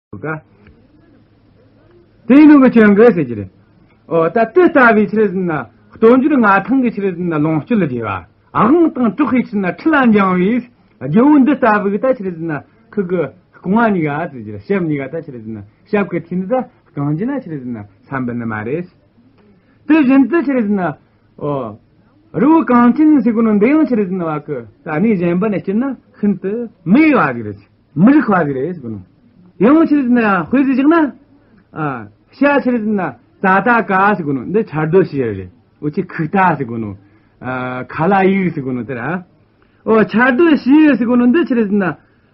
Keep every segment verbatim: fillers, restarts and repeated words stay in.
ཡོད་ཀ། དེ་ཡིན་ནོ་གི་ཅང་གི་ཟེར་གྱི་རེད། ཨོ་ད་དེ་ལྟ་བུའི་ཆི་རེད་ཟེར་ན་སྟོབས་འབྱོར་མངའ་ཐང་གི་ཆི་རེད་ཟེར་ན་ལོངས་སྤྱོད་ལ་རྒྱས་པ། དབང་དང་གྲགས་ཀྱི་ཆི་རེད་ན་ཁྲི་ལ་འགྱིང་བའི་རྒྱལ་པོ་འདི་ལྟ་བུ་གི་ད་ཆི་རེད་ཟེར་ན་ཁུ་གི་རྐང་བ་གཉིས་ཀ་ཟེར་གྱི་རེད། ཞབས་གཉིས་ཀ་ད་ཆི་རེད་ཟེར་ན་ཞབས་ཀྱི་མཐིལ་ནི་ད་རྐང་རྗེས་ན་ཆི་རེད་ཟེར་ན་ས་འབུད་ནི་མ་རེད། དེ་བཞིན་དུ་ཆི་རེད་ཟེར་ན། ཨོ། རི་བོ་གངས་ཅན་ཟེར་གོ་ནོ་འདི་ཡང་ཆི་རེད་ཟེར་ན་བ་གི་ད་གནས་གཞན་པ་ནས་སྤྱིར་ན་ཤིན་ཏུ་མི་དབྱེ་བ་ཟིག་རེད། མི་རིགས་པ་ཟིག་རེད་ཟེར་གོ་ནོ། ཡང་ཆི་རེད་ཟེར་ན་དཔེ་ཟིག་བཞག་ན། ཨ། བྱ་ཆི་རེད་ཟེར་ན་ཙ་ཏ་ཀ་ཟེར་གོ་ནོ་འདི་ཆར་སྡོད་བྱེད་རེད། འུ་ཆི་ཁུག་རྟ་ཟེར་གོ་ནོ། ཨ། ཁ་ལ་ཡིག་ཟེར་གོ་ནོ་དེ་ར། ཨོ་ཆར་སྡོད་བྱེད་ཟེར་གོ་ནོ་འདི་ཆི་རེད་ཟེར་ན།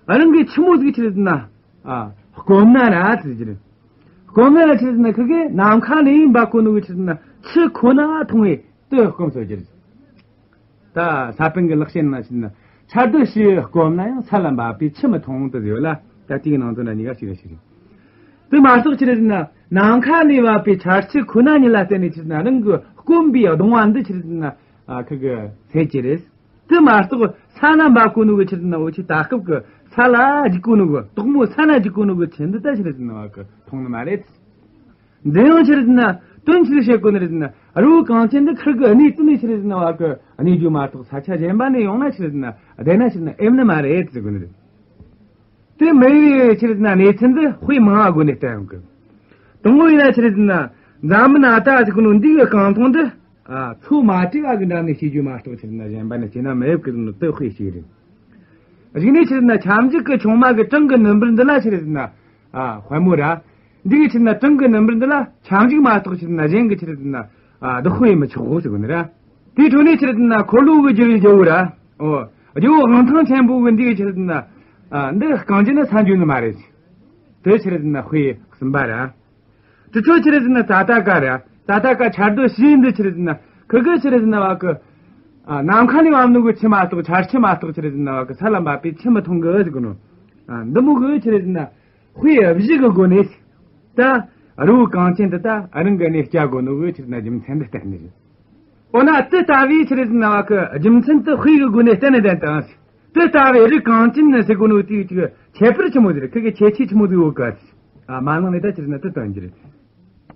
རང་གི་ཆི་མོ་ཟིག་ཆི་རེད་ཟེར་ན། ཨ། སྐོམ་ན་ར་ཟེར་གྱི་རེད། སྐོམ་ན་ར་ཆི་རེད་ཟེར་ན་ཁི་གེ་ནམ་མཁའ་ནས་འབབ་གོ་ནོ་གི་ཆི་རེད་ཟེར་ན་ཆུ་ཁོ་ན་འཐུང་བའི་དེ་སྐོམ་ཟེར་གྱི་རེད། ད་ས་པཎ་གྱི་ལེགས་བཤད་ནང་ཆི་རེད་ཟེར་ན་ཆར་སྡོད་བྱེད་སྐོམ་ན་ཡང་ས་ལ་འབབ་པའི་ཆུ་མི་འཐུང་དེ་ཡོད་ལ། ད་དེའི་ནང་དོན་ལ་གཉིས་ཀ་གཅིག་རེད་ཟེར་གྱི་རེད། དེ་མ་གཏོགས་ཆི་རེད་ཟེར་ན་ནམ་མཁའ་ནས་བབས་པའི་ཆར་ཆུ་ཁོ་ན་ཉིད་ལ་བརྟེན་ནས་ཆི་རེད་ཟེར་ན་རང་གི་སྐོམ་པའི་གདུང་བ་འདི་ཆི་རེད་ཟེར་ན་ཨ་ཁི་གེ་སེལ་གྱི་རེད། དེ་མ་གཏོགས་ས་ན་འབབ་གོ་ནོ་གི་ཆི་རེད་ཟེར་ན་འུ་ཆི་ད་སྐབས་ཀྱི་ས་ལ་རྒྱུག་གོ་ནོ་གི་དོག་མོ་ས་ན་རྒྱུག་གོ་ནོ་གི་ཆུ་འདི་ད་ཆི་རེད་ཟེར་ན་བ་གི་འཐུང་ནི་མ་རེད། འདི་ཡང་ཆི་རེད་ཟེར་ན་དོན་ཆི་ཟིག་བཤད་གོ་ནི་རེད་ཟེར་ན་རི་བོ་གངས་ཅན་འདི་ཁིར་གི་གནས་དེ་ནས་ཆི་རེད་ཟེར་ན་བ་གི་གནས་རྒྱུ་མ་གཏོགས་ས་ཆ་གཞན་པ་ནས་ཡོང་ན་ཆི་རེད་ཟེར་ན་བསྡད་ན་ཆི་རེད་ཟེར་ན་ཨེ་ནི་མ་རེད་ཟེར་གོ་ནི་རེད། དེ་མི་ཡི་ཆི་རེད་ཟེར་ན་གནས་ཚུལ་འདི་དཔེ་མང་བ་སྒོ་ནས་བསྟན་ཡོང་གི། དང་པོ་ཡིན་ན་ཆི་རེད་ཟེར་ན་འཛམ་བུ་གླིང་ད་ཟེར་གོ་ནོ་འདི་གི་རྐང་འཐུང་འདི། ཨ། ཚོ་མ་བྲིས་པ་གི་འགྲམ་ནས་བྱེད་རྒྱུ་མ་གཏོགས་ཆི་རེད་ཟེར་ན་གཞན་པ་ནས་བྱེད་ན་མེད་གི་ནོ་དེ་དཔེ་ཞིག་རེད། གཞུག་ནས་ཆི་རེད་ཟེར་ན་ཁྱབ་འཇུག་གི་ཆུང་མ་གི་གྲངས་ཀྱི་ནུ་འབུར་འདི་ལ་ཆི་རེད་ཟེར་ན། ཨ། དཔལ་མོ་ར། འདི་གི་ཆི་རེད་ཟེར་ན་གྲངས་ཀྱི་ནུ་འབུར་འདི་ལ་ཁྱབ་འཇུག་མ་གཏོགས་ཆི་རེད་ཟེར་ན་གཞན་གི་ཆི་རེད་ཟེར་ན། ཨ། བདག་པོ་ཡེ་མི་ཆོག་གོ་ཟེར་གོ་ནི་ར། དེའི་འཕྲོ་ནས་ཆི་རེད་ཟེར་ན་འཁོར་ལོ་གི་རྒྱུ་བའི་རྒྱལ་པོ་ར། ཨོ། རྒྱལ་པོ་དབང་ཐང་ཆེན་པོ་གི་འདི་གི་ཆི་རེད་ཟེར་ན། ཨ། འདི་རྐང་རྗེས་ན་ས་འགྱོ་ནི་མ་རེད། དེ་ཆི་རེད་ཟེར་ན་དཔེ་གསུམ་པ་ར། དེ་ཚོ་ཆི་རེད་ཟེར་ན་ཙ་ཏ་ཀ་ར། ཙ་ཏ་ཀ་ཆར་སྡོད་བྱེད་འདི་ཆི་རེད་ཟེར་ན་ཁི་གེ་ཆི་རེད་ཟེར་ན་བ་གི། ཨ། ནམ་མཁའ་ནས་བབས་ནོ་གི་ཆུ་མ་གཏོགས་ཆར་ཆུ་མ་གཏོགས་ཆི་རེད་ཟེར་ན་བ་གི་ས་ལ་འབབ་པའི་ཆུ་མི་འཐུང་གི་ཟེར་གོ་ནོ། ཨ། འདི་མོ་གི་ཆི་རེད་ཟེར་ན་དཔེ་བཞི་གི་སྒོ་ནས། ད་རི་བོ་གངས་ཅན་འདི་ད་རང་གི་གནས་སྐྱེལ་དགོས་ནོ་གི་ཆི་རེད་ཟེར་ན་རྒྱུ་མཚན་འདི་བསྟན་ནི་རེད། འོ་ན་དེ་ལྟ་བུའི་ཆི་རེད་ཟེར་ན་བ་གི་རྒྱུ་མཚན་དེ་དཔེ་གི་སྒོ་ནས་བསྟན་ནི་བསྟན་དང་། དེ་ལྟ་བུའི་རི་གངས་ཅན་ནི་ཟེར་གོ་ནོ་དེའི་ཅིག་ཁྱད་པར་ཆི་མོ་ཟིག་རེད། ཁི་གེ་ཁྱད་ཆོས་ཆི་མོ་ཟིག་ཡོད་གི། ཨ། མ་ནང་ནས་ད་ཆི་རེད་ཟེར་ན་དེ་སྟོན་རྒྱུ་རེད།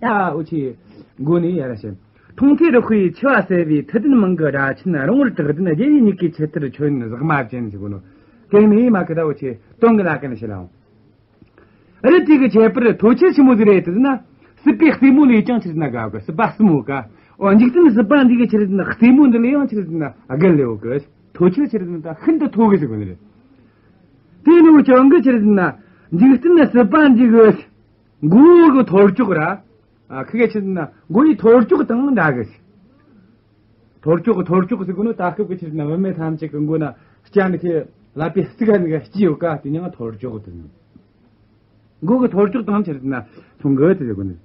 ད་འུ་ཆི་མགོ་ནས་ཡར་བཤད། མཐོང་ཐོས་རེག་པའི་འཆི་བ་བསལ་བའི་མཐུ་ལྡན་མིང་གི་སྒྲ་ཆེན་རིང་བོར་གྲགས་ལྡན་རྒྱལ་བའི་མྱུ་གུའི་ཆུ་གཏེར་ཁྱོན་ནས་ཟེགས་མ་ཅན་ཟེར་གོ་ནོ། དེ་ནས་མ་གི་ད་འུ་ཆི་དོན་གི་ལ་ཀ་ནས་བཤད་ལ་འོང་། རི་དེ་གི་ཁྱད་པར་མཐོ་ཆེ་ཆི་མོ་ཟིག་རེད་ཟེར་ན། སྲིད་པའི་རྩེ་མོ་ལས་ཀྱང་ཆི་རེད་ཟེར་ན་དགའ་གི། སྲིད་པ་རྩེ་མོ་ག། འོ་འཇིག་རྟེན་སྲིད་པ་འདི་གི་ཆི་རེད་ཟེར་ན་རྩེ་མོ་འདི་ལས་ཡང་ཆི་རེད་ཟེར་ན་བརྒལ་ལེ་ཡོད་གི། མཐོ་ཆེ་ཆི་རེད་ཟེར་ན་ད་ཤིན་ཏུ་མཐོ་གི་ཟེར་གོ་ནི་རེད། དེ་ནི་ཅང་གི་ཆི་རེད་ཟེར་ན་འཇིག་རྟེན་སྲིད་པ་འདི་གི་མགོ་གི་ཐོར་ཅོག་ར། ཨ། ཁི་གེ་ཆི་རེད་ཟེར་ན་མགོ་ཡི་ཐོར་ཅོག་དང་འདྲ་གི། ཐོར་ཅོག་ཐོར་ཅོག་ཟེར་གོ་ནོ་ད་སྐབས་ཀྱི་ཆི་རེད་ཟེར་ན་བུད་མེད་ཐམས་ཅད་ཀྱི་མགོ་ན་སྐྱ་ནི་ཁི་ལ་པའི་རྩིག་ནི་ག་སྐྱི་ཡོད་ཀ། དེ་ཉིད་ཐོར་ཅོག་དེ་ནི། མགོ་གི་ཐོར་ཅོག་དང་ཆི་རེད་ཟེར་ན་མཚུངས་གི་དེ་ཟེར་གོ་ནི།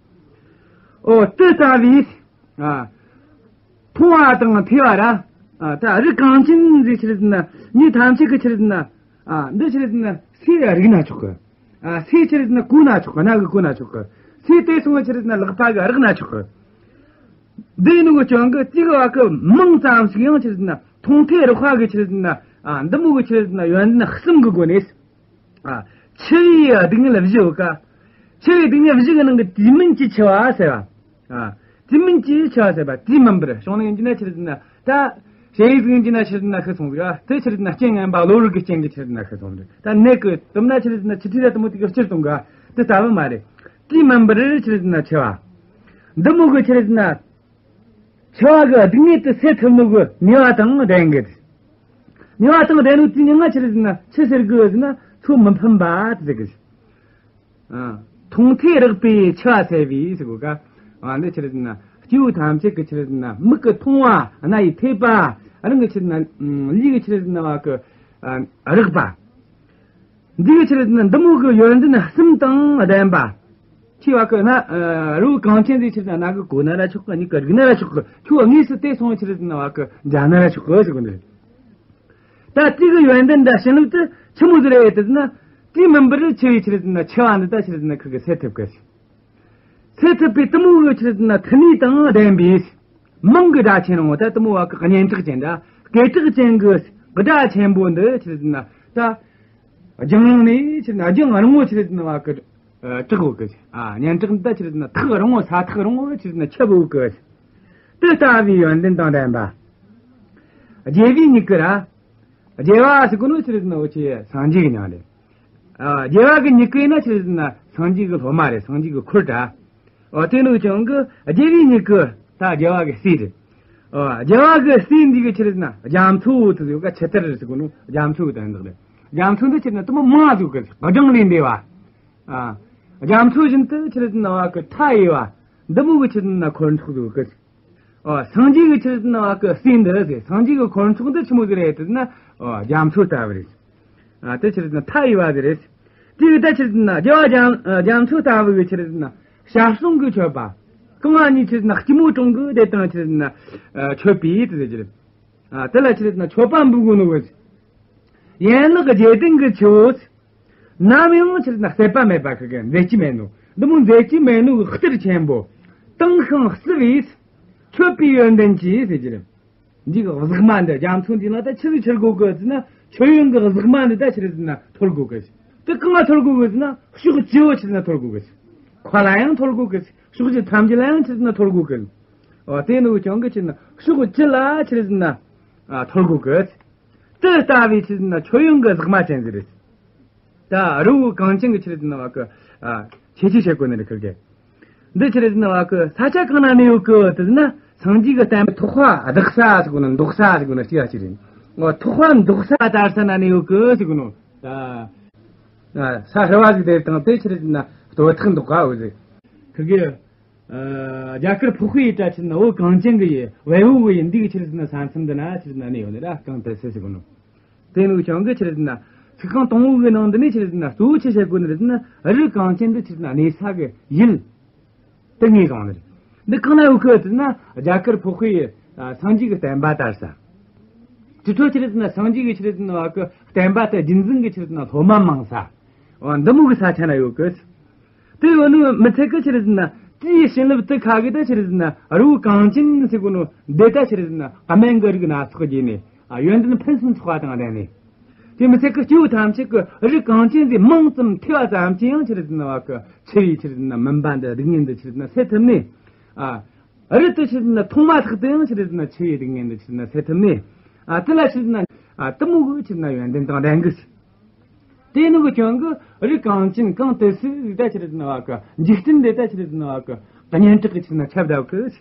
ཨོ་དེ་ལྟ་བུའི། ཨ། མཐོང་བ་དང་ཐོས་པ་ར། ཨ། ད་རི་གངས་ཅན་ཟེར་ཆི་རེད་ཟེར་ན་མྱི་ཐམས་ཅད་ཀྱི་ཆི་རེད་ཟེར་ན། ཨ། འདི་ཆི་རེད་ཟེར་ན་སུས་རིག་ན་ཆོག་གི། ཨ། སུས་ཆི་རེད་ཟེར་ན་གོ་ན་ཆོག་གི། རྣ་གིས་གོ་ན་ཆོག་གི། སུས་དེ་སོང་ཆི་རེད་ཟེར་ན་ལག་པ་གིས་རེག་ན་ཆོག་གི། འདི་ནི་གི་ཅང་གི་དེ་གི་བ་གི་མིང་ཙམ་ཞིག་ཡང་ཆི་རེད་ཟེར་ན་མཐོང་ཐོས་རེག་པ་གི་ཆི་རེད་ཟེར་ན། ཨ། འདི་མོ་གི་ཆི་རེད་ཟེར་ན་ཡོན་ཏན་གསུམ་གི་སྒོ་ནས། ཨ། འཆི་བའི་སྡུག་བསྔལ་བཞི་ཡོད་ཀ། འཆི་བའི་སྡུག་བསྔལ་བཞི་གི་ནང་གི་དུས་མིན་གྱི་འཆི་བ་ཟེར་བ། ཨ། དུས་མིན་གྱི་འཆི་བ་ཟེར་བ་དུས་མིན་པར་བྱུང་ནས་ཡིན་གྱི་ན་ཆི་རེད་ཟེར་ན་ད། ཞེས་ཡིག་ཟིན་གྱི་ན་ཆི་རེད་ཟེར་ན་ཤི་སོང་ཟིག། ཨ། དེ་ཆི་རེད་ཟེར་ན་རྐྱེན་ངན་པ་གློ་བུར་གྱི་རྐྱེན་གྱིས་ཆི་རེད་ཟེར་ན་ཤི་སོང་ཟིག། ད་ནད་ཀྱི་དུམ་ན་ཆི་རེད་ཟེར་ན་འཆི་ཁྲིས་ལ་དུ་མོ་དེ་གི་སྤྱིར་གཏོང་ག་དེ་ལྟ་བུ་མ་རེད། དུས་མིན་པར་ཆི་རེད་ཟེར་ན་འཆི་བ། འདི་མོ་གི་ཆི་རེད་ཟེར་ན། འཆི་བ་གི་སྡུག་བསྔལ་དེ་སེལ་ཐུབ་ནོ་གི་ནུས་པ་དང་ལྡན་གི། ནུས་པ་དང་ལྡན་ནོ་དེ་ཉིད་ང་ཆི་རེད་ཟེར་ན་ཆི་ཟེར་གི་ཟེར་ན་ཚུལ་མི་ཕམ་པ་དེ་ཟེར་གི། ཨ། མཐོང་ཐོས་རེག་པའི་འཆི་བ་བསལ་བའི་ཟེར་གོ་ཀ། ཨ། འདི་ཆི་རེད་ཟེར་ན་སྐྱེ་བོ་ཐམས་ཅད་ཀྱི་ཆི་རེད་ཟེར་ན་མིག་གི་མཐོང་བ། རྣ་ཡི་ཐོས་པ། རང་གི་ཆི་རེད་ཟེར་ན་ལུས་ཀྱི་ཆི་རེད་ཟེར་ན་བ་གི། ཨ། རེག་པ། འདི་གི་ཆི་རེད་ཟེར་ན་འདི་མོ་གི་ཡོན་ཏན་གསུམ་དང་ལྡན་པ། ཆེ་བ་གི་ན། ཨ། རི་བོ་གངས་ཅན་འདི་ཆི་རེད་ཟེར་ན་རྣ་གིས་གོ་ན་ར་ཆོག་གི། མྱིག་གིས་རིག་ན་ར་ཆོག་གི། ཁྱོད་དངོས་སུ་དེ་སོང་ཆི་རེད་ཟེར་ན་བ་གི་མཇལ་ན་ར་ཆོག་གི་ཟེར་གོ་ནི་རེད། ད་དེ་གི་ཡོན་ཏན་འདྲ་བྱིན་རླབས་དེ་ཆི་མོ་ཟིག་རེད་དེ་ཟེར་ན། དུས་མིན་པར་འཆི་བའི་ཆི་རེད་ཟེར་ན་འཆི་བ་འདི་ད་ཆི་རེད་ཟེར་ན་ཁི་གེ་སེལ་ཐུབ་གི། སེལ་ཐུབ་པའི་གཏི་མུག་གི་ཆི་རེད་ཟེར་ན་མཐུ་ནུས་དང་ལྡན་པའི་མིང་གི་སྒྲ་ཆེན་རིང་བོ། ད་གཏི་མུག་བ་གི་སྙན་གྲགས་ཅན་འདྲ་སྐད་གྲགས་ཅན་གི་སྒྲ་ཆེན་པོ་འདི་ཆི་རེད་ཟེར་ན་ད་ལྗང་ནས་ཆི་རེད་ཟེར་ན་ལྗང་རིང་བོ་ཆི་རེད་ཟེར་ན་བ་གི། ཨ། བྲག་ཡོད་གི། ཨ། སྙན་གྲགས་འདི་ད་ཆི་རེད་ཟེར་ན་ཐག་རིང་བོ། ས་ཐག་རིང་བོ་ཆི་རེད་ཟེར་ན་ཁྱབ་ཡོད་གི། དེ་ལྟ་བུའི་ཡོན་ཏན་དང་ལྡན་པ། རྒྱལ་བའི་མྱུ་གུ་ར། རྒྱལ་བ་ཟེར་གོ་ནོ་ཆི་རེད་ཟེར་ན་འུ་ཆོའི་སངས་རྒྱས་ཀྱི་མྱིང་རེད། ཨ། རྒྱལ་བ་གི་མྱུ་གུ་ཡིན་ན་ཆི་རེད་ཟེར་ན་སངས་རྒྱས་ཀྱི་སློབ་མ་རེད། སངས་རྒྱས་ཀྱི་འཁོར་ར། ཨོ། དེ་ནོ་ཀྱང་གི་རྒྱལ་བའི་མྱུ་གུ་ད་རྒྱལ་བ་གི་སྲས་རེད། ཨོ། རྒྱལ་བ་གི་སྲས་འདི་གི་ཆི་རེད་ཟེར་ན་རྒྱ་མཚོ་དེ་ཡོད་ཀ། ཆུ་གཏེར་ཟེར་གོ་ནོ་རྒྱ་མཚོ་གི་དོན་དག་རེད། རྒྱ་མཚོ་འདི་ཆི་རེད་ཟེར་ན་དེ་མོ་མང་ཟིག་གི། སྦྲང་ལས་འདས་པ། ཨ། རྒྱ་མཚོ་བཞིན་དུ་ཆི་རེད་ཟེར་ན་བ་གི་མཐའ་ཡས་པ་འདི་མོ་གི་ཆི་རེད་ཟེར་ན་འཁོར་ཚོགས་ཟིག་གི། ཨོ། སངས་རྒྱས་ཀྱི་ཆི་རེད་ཟེར་ན་བ་གི་སྲས་འདི་ཟེར། སངས་རྒྱས་ཀྱི་འཁོར་ཚོགས་འདི་ཆི་མོ་ཟིག་རེད་ཟེར་ན། ཨོ། རྒྱ་མཚོ་ལྟ་བུ་རེད། ཨ། དེ་ཆི་རེད་ཟེར་ན་མཐའ་ཡས་པ་ཟིག་རེད། དེ་གི་ད་ཆི་རེད་ཟེར་ན་རྒྱལ་བ་རྒྱ་རྒྱ་མཚོ་ལྟ་བུ་གི་ཆི་རེད་ཟེར་ན་ཞར་བྱུང་གི་མཆོད་པ། རྐང་བ་གཉིས་ཆི་རེད་ཟེར་ན་སྐྱིལ་མོ་ཀྲུང་གིས་དེ་དང་ཆི་རེད་ཟེར་ན་མཆོད་པའི་དེ་ཟེར་གྱི་རེད། ཨ། དེ་ལ་ཆི་རེད་ཟེར་ན་མཆོད་པ་འབུལ་གོ་ནོ་གི། ཡན་ལག་བརྒྱད་ལྡན་གྱི་ཆུ་བོ། ནམ་ཡང་ཆི་རེད་ཟེར་ན་ཟད་པ་མེད་པ་གི་གི་འཛད་རྒྱུ་མེད་ནོ། འདི་མོ་འཛད་རྒྱུ་མེད་ནོ་གི་གཏེར་ཆེན་པོ། དྭངས་ཤིང་བསིལ་བས་མཆོད་པའི་ཡོན་ཏན་གྱིས་ཟེར་གྱི་རེད། འདི་གི་གཟིགས་མ་འདི། རྒྱ་མཚོ་འདི་ལ་ད་ཆི་ཟིག་ཁྱེར་དགོས་གི་ཟེར་ན། མཆོད་ཡོན་གི་གཟིགས་མ་འདི་ད་ཆི་རེད་ཟེར་ན་འཐོར་དགོས་གི། དེ་གང་ལ་འཐོར་དགོས་གི་ཟེར་ན་ཕྱོགས་བཅུ་བོ་ཆི་རེད་ཟེར་ན་འཐོར་དགོས་གི། མཁའ་ལ་ཡང་འཐོར་དགོས་གི། ཕྱོགས་བཅུ་ཐམས་ཅད་ལ་ཡང་ཆི་རེད་ཟེར་ན་འཐོར་དགོས་གི། འོ། དེ་ནོ་ཀྱང་གི་ཆི་རེད་ཟེར་ན་ཕྱོགས་བཅུ་ལ་ཆི་རེད་ཟེར་ན། ཨ། འཐོར་དགོས་གི། དེ་ལྟ་བུའི་ཆི་རེད་ཟེར་ན་མཆོད་ཡོན་གི་གཟིགས་མ་ཅན་ཟིག་རེད། ད་རི་བོ་གངས་ཅན་གི་ཆི་རེད་ཟེར་ན་བ་གི། ཨ། ཁྱད་ཆོས་བཤད་གོ་ནི་རེད་ཁིར་གི། འདི་ཆི་རེད་ཟེར་ན་བ་གི་ས་ཆ་གང་ན་གནས་ཡོད་གི་ཟེར་ན། སངས་རྒྱས་ཀྱི་བསྟན་པ་ཐེག་པ་དག་ས་ཟེར་གོ་ནི། འདོགས་ས་ཟེར་གོ་ནི་ཅི་ཡ་ཅི་རེད། འོ། ཐེག་པ་འདོགས་ས་དར་ས་ན་གནས་ཡོད་གི་ཟེར་གོ་ནོ། ད། ཨ། ས་ཧྲིལ་བ་ཟིག་དེ་དང་དེ་ཆི་རེད་ཟེར་ན་རྟོད་ཐག་འདོགས་ག་འོ་ཟེར། ཁིར་གི། ཨ། རྒྱ་གར་འཕགས་པའི་ཡུལ་ད་ཆི་རེད་ཟེར་ན་བོད་གངས་ཅན་གི་ཡུལ། བལ་པོ་གི་ཡུལ་འདི་གི་ཆི་རེད་ཟེར་ན་ས་མཚམས་འདི་ན་ཆི་རེད་ཟེར་ན་གནས་ཡོད་ནི་ར། གངས་ཏི་སེ་ཟེར་གོ་ནོ། དེ་ནོ་ཀྱང་གི་ཆི་རེད་ཟེར་ན་ཚིག་རྐང་དང་པོ་གི་ནང་འདི་ནས་ཆི་རེད་ཟེར་ན་གཙོ་བོ་ཆི་བཤད་གོ་ནི་རེད་ཟེར་ན། རི་གངས་ཅན་འདི་ཆི་རེད་ཟེར་ན་གནས་ས་གི་ཡུལ་དེ་ངོས་བཟུང་ནི་རེད། འདི་གང་ན་ཡོད་གི་ཟེར་ན་རྒྱ་གར་འཕགས་པའི་ཡུལ། ཨ། སངས་རྒྱས་ཀྱི་བསྟན་པ་དར་ས། དེ་འཕྲོ་ཆི་རེད་ཟེར་ན་སངས་རྒྱས་ཀྱི་ཆི་རེད་ཟེར་ན་བ་གི་བསྟན་པ་དེ་རྒྱུན་འཛིན་གི་ཆི་རེད་ཟེར་ན་སློབ་མ་མང་ས། འོ། འདི་མོ་གི་ས་ཆ་ན་ཡོད་གི། དེ་ཡོད་ནི་མི་ཚད་གི་ཆི་རེད་ཟེར་ན་དེའི་བྱིན་རླབས་དེ་ཁ་གི་ད་ཆི་རེད་ཟེར་ན་རི་བོ་གངས་ཅན་ཟེར་གོ་ནོ་འདི་ད་ཆི་རེད་ཟེར་ན་སྨན་གི་རིགས་སྣ་ཚོགས་རྒྱས་ནས། ཨ། ཡོན་ཏན་ཕུན་སུམ་ཚོགས་པ་དང་ལྡན་ནས། དེ་མི་ཚད་གི་སྐྱེ་བོ་ཐམས་ཅད་གི་རི་གངས་ཅན་ཟིག་མིང་ཙམ་ཐོས་པ་ཙམ་གྱིས་ཡང་ཆི་རེད་ཟེར་ན་བ་གི་འཆི་བའི་ཆི་རེད་ཟེར་ན་མུན་པ་འདི། སྡུག་བསྔལ་འདི་ཆི་རེད་ཟེར་ན་སེལ་ཐུབ་ནས། ཨ། རི་དེ་ཆི་རེད་ཟེར་ན་མཐོང་མ་ཐག་ཏུ་ཡང་ཆི་རེད་ཟེར་ན་འཆི་བའི་སྡུག་བསྔལ་འདི་ཆི་རེད་ཟེར་ན་སེལ་ཐུབ་ནས། ཨ། དེ་ལ་ཆི་རེད་ཟེར་ན། ཨ། དེ་མོ་གི་ཆི་རེད་ཟེར་ན་ཡོན་ཏན་དང་ལྡན་གི། དེ་ནོ་གི་ཀྱང་གི་རི་གངས་ཅན་གངས་ཏི་སེ་ཟིག་ད་ཆི་རེད་ཟེར་ན་བ་གི་འཇིག་རྟེན་འདི་ད་ཆི་རེད་ཟེར་ན་བ་གི་སྙན་གྲགས་གི་ཆི་རེད་ཟེར་ན་ཁྱབ་བསྡད་གི།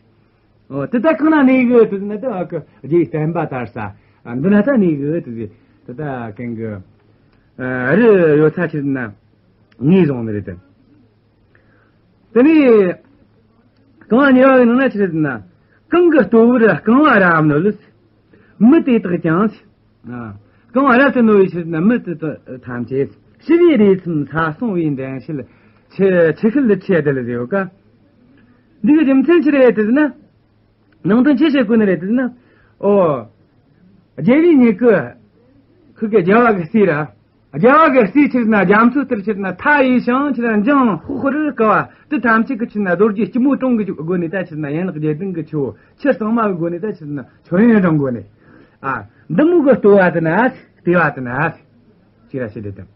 འོ། དེ་ད་གང་ན་གནས་གི་དེ་ན་ད་བ་གི་རྒྱའི་བསྟན་པ་དར་ས། ཨ། འདི་ན་ད་གནས་གི་དེ་ཟེར། དེ་ད་གང་གི། ཨ། རི་ཡོད་ས་ཆི་རེད་ཟེར་ན་ངོས་བཟུང་ནི་རེད་དེ། དེ་ནས་རྐང་བ་གཉིས་པ་གི་ནང་ན་ཆི་རེད་ཟེར་ན། གང་གི་ལྟོ་བར་རྐང་བ་རབ་གནོད། མི་དེ་དག་ཀྱང་། ཨ། རྐང་བ་རབ་ཏུ་གནོད་པའི་ཕྱིར་ན་མི་དེ་དག་ཐམས་ཅད་ཞི་བའི་རས་ཚིམ་ས་སྲུང་བའི་འགྲན་བྱེད་ཆུ་ཆུ་ཤེལ་ལི་ཁྲི་དེ་ལ་ཟེར་ཡོད་ཀ། འདི་གི་རྒྱུ་མཚན་ཆི་རེད་ཟེར་ན། ནང་དོན་ཆི་བཤད་དགོས་ནི་རེད་ཟེར་ན། ཨོ། རྒྱལ་བའི་མྱུ་གུ། ཁུ་གེ་རྒྱལ་བ་གི་སྲས་ར། རྒྱལ་བ་གི་སྲས་ཆི་རེད་ན་རྒྱ་མཚོ་ལྟར་ཆི་རེད་ན་མཐའ་ཡས་ཤིང་ཆི་རེད་ན་འགྱིང་ཤོག་ཤོག་རི་ཀ་བ་དེ་ཐམས་ཅད་ཀྱི་ཆི་རེད་ན་རྡོ་རྗེ་སྐྱིལ་མོ་ཀྲུང་གི་སྒོ་ནས་ད་ཆི་རེད་ན་ཡན་ལག་བརྒྱད་ལྡན་གྱི་ཆུ་བོ་ཆུ་གཙང་མ་གི་སྒོ་ནས་ད་ཆི་རེད་ན་མཆོད་ཡོན་སྒྲོན་གོ་ནས། ཨ། འདི་མོ་གི་ལྟོ་བ་དེ་ན་ལྟེ་བ་དེ་ན་ཅི་ར་ཞེས་དེ་དང་།